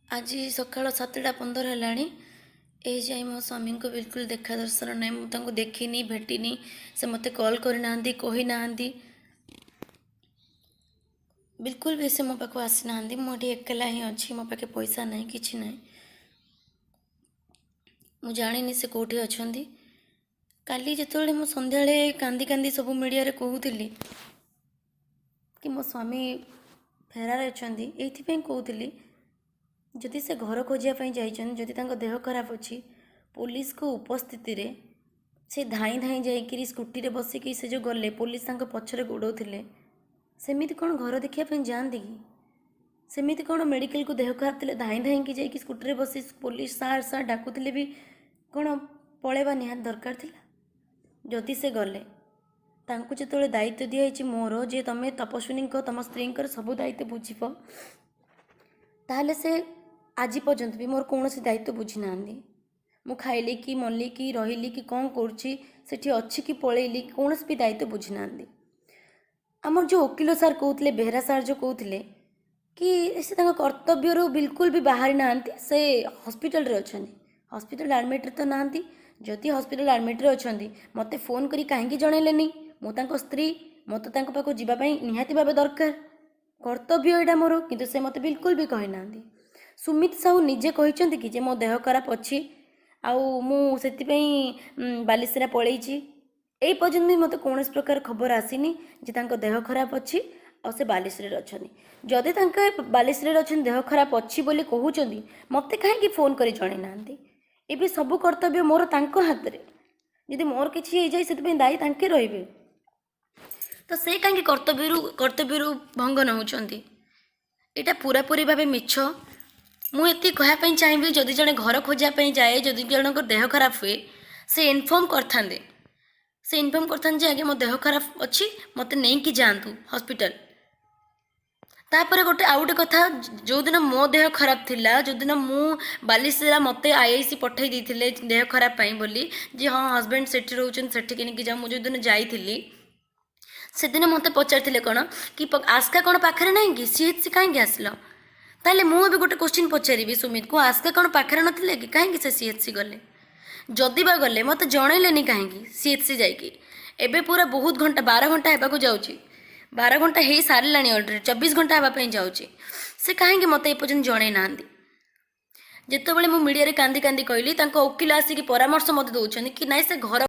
ଆଜି ସକାଳ 7:15 ହେଲାଣି, ଏ ଯାଏଁ ମୋ ସ୍ୱାମୀଙ୍କୁ ବିଲକୁଲ ଦେଖା ଦର୍ଶନ ନାହିଁ। ମୁଁ ତାଙ୍କୁ ଦେଖିନି, ଭେଟିନି, ସେ ମୋତେ କଲ୍ କରିନାହାନ୍ତି, କହିନାହାନ୍ତି, ବିଲକୁଲ ବି ସେ ମୋ ପାଖକୁ ଆସିନାହାନ୍ତି। ମୁଁ ଏଠି ଏକଲା ହିଁ ଅଛି, ମୋ ପାଖେ ପଇସା ନାହିଁ, କିଛି ନାହିଁ। ମୁଁ ଜାଣିନି ସେ କେଉଁଠି ଅଛନ୍ତି। କାଲି ଯେତେବେଳେ ମୁଁ ସନ୍ଧ୍ୟାବେଳେ କାନ୍ଦି କାନ୍ଦି ସବୁ ମିଡ଼ିଆରେ କହୁଥିଲି କି ମୋ ସ୍ୱାମୀ ଫେରାର ଅଛନ୍ତି, ଏଇଥିପାଇଁ କହୁଥିଲି, ଯଦି ସେ ଘର ଖୋଜିବା ପାଇଁ ଯାଇଛନ୍ତି, ଯଦି ତାଙ୍କ ଦେହ ଖରାପ ଅଛି, ପୋଲିସଙ୍କ ଉପସ୍ଥିତିରେ ସେ ଧାଇଁ ଧାଇଁ ଯାଇକିରି ସ୍କୁଟିରେ ବସିକି ସେ ଯେଉଁ ଗଲେ, ପୋଲିସ ତାଙ୍କ ପଛରେ ଗୋଡ଼ଉଥିଲେ, ସେମିତି କ'ଣ ଘର ଦେଖିବା ପାଇଁ ଯାଆନ୍ତି କି? ସେମିତି କ'ଣ ମେଡ଼ିକାଲକୁ ଦେହ ଖରାପ ଥିଲେ ଧାଇଁ ଧାଇଁକି ଯାଇକି ସ୍କୁଟିରେ ବସି ପୋଲିସ ସାର୍ ସାର୍ ଡାକୁଥିଲେ ବି କ'ଣ ପଳେଇବା ନିହାତି ଦରକାର ଥିଲା? ଯଦି ସେ ଗଲେ, ତାଙ୍କୁ ଯେତେବେଳେ ଦାୟିତ୍ୱ ଦିଆହେଇଛି ମୋର ଯେ ତୁମେ ତପସ୍ୱିନୀଙ୍କ, ତୁମ ସ୍ତ୍ରୀଙ୍କର ସବୁ ଦାୟିତ୍ୱ ବୁଝିବ, ତାହେଲେ ସେ ଆଜି ପର୍ଯ୍ୟନ୍ତ ବି ମୋର କୌଣସି ଦାୟିତ୍ୱ ବୁଝିନାହାନ୍ତି। ମୁଁ ଖାଇଲି କି ମଲି କି ରହିଲି କି କ'ଣ କରୁଛି, ସେଠି ଅଛି କି ପଳେଇଲି, କୌଣସି ବି ଦାୟିତ୍ୱ ବୁଝିନାହାନ୍ତି। ଆମର ଯେଉଁ ଓକିଲ ସାର୍ କହୁଥିଲେ, ବେହେରା ସାର୍ ଯେଉଁ କହୁଥିଲେ କି ସେ ତାଙ୍କ କର୍ତ୍ତବ୍ୟରୁ ବିଲକୁଲ ବି ବାହାରି ନାହାନ୍ତି, ସେ ହସ୍ପିଟାଲରେ ଅଛନ୍ତି। ହସ୍ପିଟାଲ ଆଡ଼ମିଟ୍ରେ ତ ନାହାନ୍ତି। ଯଦି ହସ୍ପିଟାଲ ଆଡ଼ମିଟ୍ରେ ଅଛନ୍ତି, ମୋତେ ଫୋନ୍ କରି କାହିଁକି ଜଣେଇଲେନି? ମୁଁ ତାଙ୍କ ସ୍ତ୍ରୀ, ମୋତେ ତାଙ୍କ ପାଖକୁ ଯିବା ପାଇଁ ନିହାତି ଭାବେ ଦରକାର, କର୍ତ୍ତବ୍ୟ ଏଇଟା ମୋର। କିନ୍ତୁ ସେ ମୋତେ ବିଲକୁଲ ବି କହିନାହାନ୍ତି। ସୁମିତ ସାହୁ ନିଜେ କହିଛନ୍ତି କି ଯେ ମୋ ଦେହ ଖରାପ ଅଛି ଆଉ ମୁଁ ସେଥିପାଇଁ ବାଲିସିରା ପଳେଇଛି। ଏଇ ପର୍ଯ୍ୟନ୍ତ ବି ମୋତେ କୌଣସି ପ୍ରକାର ଖବର ଆସିନି ଯେ ତାଙ୍କ ଦେହ ଖରାପ ଅଛି ଆଉ ସେ ବାଲେଶ୍ୱରରେ ଅଛନ୍ତି। ଯଦି ତାଙ୍କ ବାଲେଶ୍ୱରରେ ଅଛନ୍ତି, ଦେହ ଖରାପ ଅଛି ବୋଲି କହୁଛନ୍ତି, ମୋତେ କାହିଁକି ଫୋନ୍ କରି ଜଣେଇନାହାନ୍ତି? ଏବେ ସବୁ କର୍ତ୍ତବ୍ୟ ମୋର ତାଙ୍କ ହାତରେ। ଯଦି ମୋର କିଛି ହେଇଯାଏ, ସେଥିପାଇଁ ଦାୟୀ ତାଙ୍କେ ରହିବେ। ତ ସେ କାହିଁକି କର୍ତ୍ତବ୍ୟରୁ ଭଙ୍ଗ ନେଉଛନ୍ତି? ଏଇଟା ପୁରାପୁରି ଭାବେ ମିଛ। ମୁଁ ଏତିକି କହିବା ପାଇଁ ଚାହିଁବି, ଯଦି ଜଣେ ଘର ଖୋଜିବା ପାଇଁ ଯାଏ, ଯଦି ଜଣଙ୍କର ଦେହ ଖରାପ ହୁଏ, ସେ ଇନଫର୍ମ କରିଥାନ୍ତେ। ସେ ଇନଫର୍ମ କରିଥାନ୍ତେ ଯେ ଆଜ୍ଞା, ମୋ ଦେହ ଖରାପ ଅଛି, ମୋତେ ନେଇକି ଯାଆନ୍ତୁ ହସ୍ପିଟାଲ। ତାପରେ ଆଉ ଗୋଟେ କଥା, ଯେଉଁଦିନ ମୋ ଦେହ ଖରାପ ଥିଲା, ଯେଉଁଦିନ ମୁଁ ବାଲିସିରା, ମୋତେ ଆଇଆଇସି ପଠାଇ ଦେଇଥିଲେ ଦେହ ଖରାପ ପାଇଁ ବୋଲି, ଯେ ହଁ, ହଜବେଣ୍ଡ ସେଠି ରହୁଛନ୍ତି, ସେଠିକି ନେଇକି ଯାଅ, ମୁଁ ଯେଉଁଦିନ ଯାଇଥିଲି, ସେଦିନ ମୋତେ ପଚାରିଥିଲେ କ'ଣ କି ଆସ୍କା କ'ଣ ପାଖରେ ନାହିଁ କି, ସିଏଚସି କାହିଁକି ଆସିଲ? ତାହେଲେ ମୁଁ ଏବେ ଗୋଟେ କୋଶ୍ଚିନ୍ ପଚାରିବି ସୁମିତକୁ, ଆସ୍କା କ'ଣ ପାଖରେ ନଥିଲେ କି? କାହିଁକି ସେ ସିଏଚସି ଗଲେ? ଯଦି ବା ଗଲେ, ମୋତେ ଜଣେଇଲେନି କାହିଁକି ସିଏଚସି ଯାଇକି? ଏବେ ପୁରା ବହୁତ ଘଣ୍ଟା, 12 ଘଣ୍ଟା ହେବାକୁ ଯାଉଛି, 12 ଘଣ୍ଟା ହେଇ ସାରିଲାଣି ଅଲରେଡ଼ି, 24 ଘଣ୍ଟା ହେବା ପାଇଁ ଯାଉଛି। ସେ କାହିଁକି ମୋତେ ଏପର୍ଯ୍ୟନ୍ତ ଜଣେଇ ନାହାନ୍ତି? ଯେତେବେଳେ ମୁଁ ମିଡ଼ିଆରେ କାନ୍ଦି କାନ୍ଦି କହିଲି, ତାଙ୍କ ଓକିଲ ଆସିକି ପରାମର୍ଶ ମୋତେ ଦେଉଛନ୍ତି କି ନାଇଁ, ସେ ଘର